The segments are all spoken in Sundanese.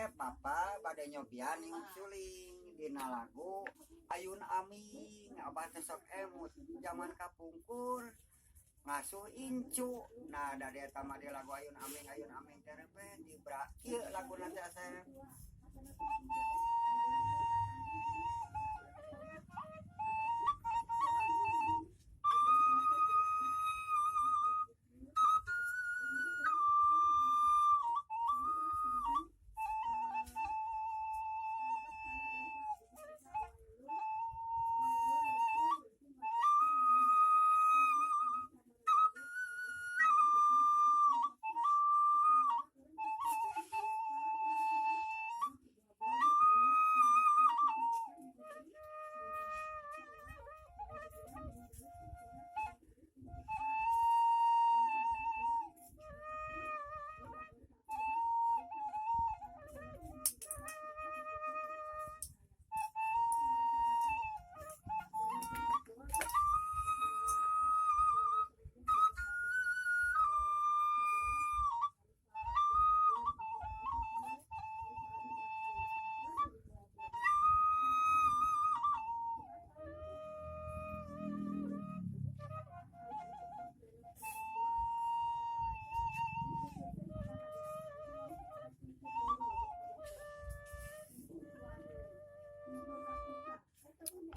Asep, Bapak bade nyobian niup suling dina lagu Ayun Aming. Abah teh sok emut zaman kapungkur ngasuh incu. Nah, dari eta mah di lagu Ayun Aming, Ayun Aming teh repet dibra kieu laguna teh, Asep.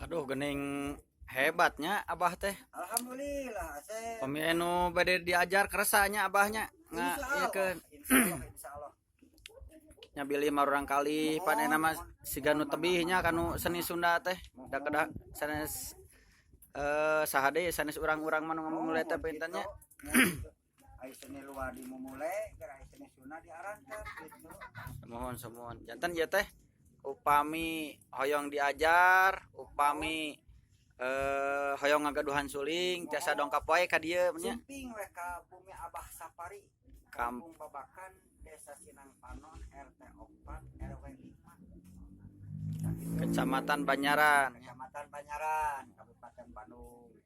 Aduh, gening hebatnya Abah teh. Alhamdulillah, Asep. Pami anu bade diajar keresanya Abahnya nga Insya ieu Allah, keun. insya Allah, insya Allah. Nya bilih marurang kali pan Mohon, eta mah mohon. siga nu tebih nya kanu seni Sunda teh. Da kedah sanes saha deui sanes urang-urang mah nu ngamumule teh punten nya. Ai seni luar dimumule, geura ai seni Sunda diarantep gitu. Mohon semohon. Janten ieu teh upami hoyong diajar, upami hoyong ngagaduhan suling tiasa dongkap wae ka dieu nya. Sumping we ka bumi Abah Sapari. Kampung Babakan, Desa Sinang Panon, RT 4, RW 5. Kecamatan Banyaran. Kecamatan Banyaran, Kabupaten Bandung.